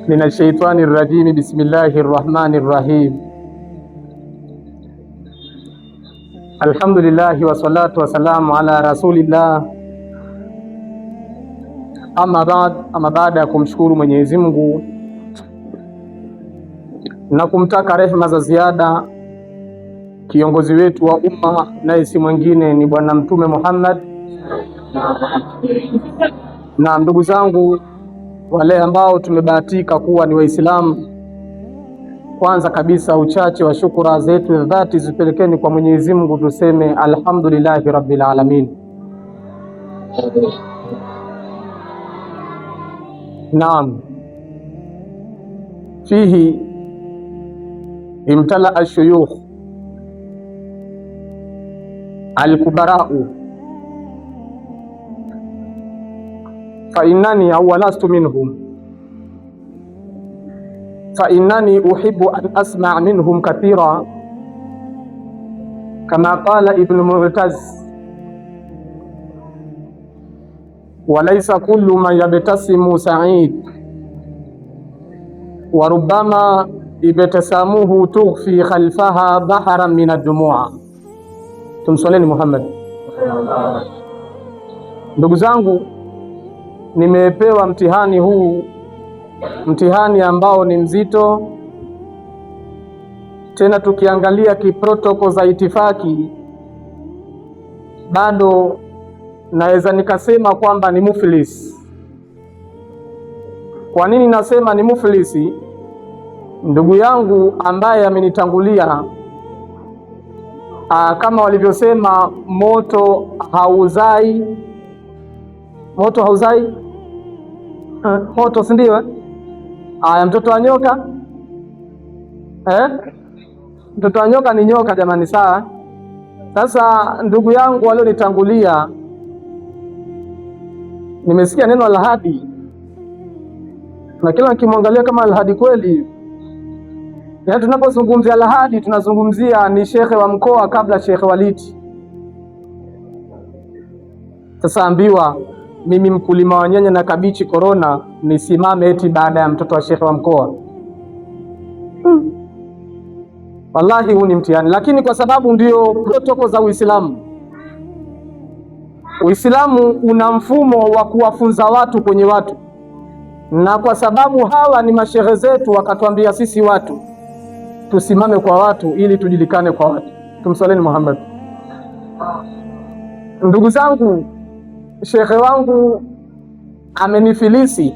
من الشيطان الرجيم. بسم الله الرحمن الرحيم. الحمد لله والصلاة والسلام على رسول الله. Amma baad, ama baada ya kumshukuru Mwenyezi Mungu na kumtaka rehema za ziada kiongozi wetu wa umma, naye si mwingine ni Bwana Mtume Muhammad. Na ndugu zangu wale ambao tumebahatika kuwa ni Waislamu, kwanza kabisa uchache wa shukura zetu za dhati zipelekeni kwa Mwenyezi Mungu, tuseme alhamdulillahi rabbil alamin. Naam, fihi imtalaa ashuyukh alkubarau fa innani au lastu minhum fa innani uhibbu an asma' minhum kathira kama qala Ibn Mu'taz walaysa kullu man yabtasimu sa'id wa rubbama ibtisamuhu tughfi khalfaha bahran min ad-dumua. Tumswaleni Muhammad. Ndugu zangu, nimepewa mtihani huu, mtihani ambao ni mzito, tena tukiangalia kiprotoko za itifaki bado naweza nikasema kwamba ni muflis. Kwa nini nasema ni muflisi? Ndugu yangu ambaye amenitangulia, kama walivyosema moto hauzai, moto hauzai moto, si ndio? Aya, mtoto wa nyoka eh? Mtoto wa nyoka ni nyoka jamani, sawa. Sasa ndugu yangu walionitangulia, nimesikia neno Alhadi na kila nikimwangalia kama Alhadi kweli. Yaani tunapozungumzia Alhadi tunazungumzia ni shekhe wa mkoa kabla shekhe wa liti. Sasa ambiwa mimi mkulima wa nyanya na kabichi korona, nisimame eti baada ya mtoto wa shekhe wa mkoa? Wallahi huu ni mtihani, lakini kwa sababu ndio protokoli za Uislamu. Uislamu una mfumo wa kuwafunza watu kwenye watu, na kwa sababu hawa ni mashehe zetu, wakatuambia sisi watu tusimame kwa watu ili tujulikane kwa watu. Tumswaleni Muhammad. Ndugu zangu, shekhe wangu amenifilisi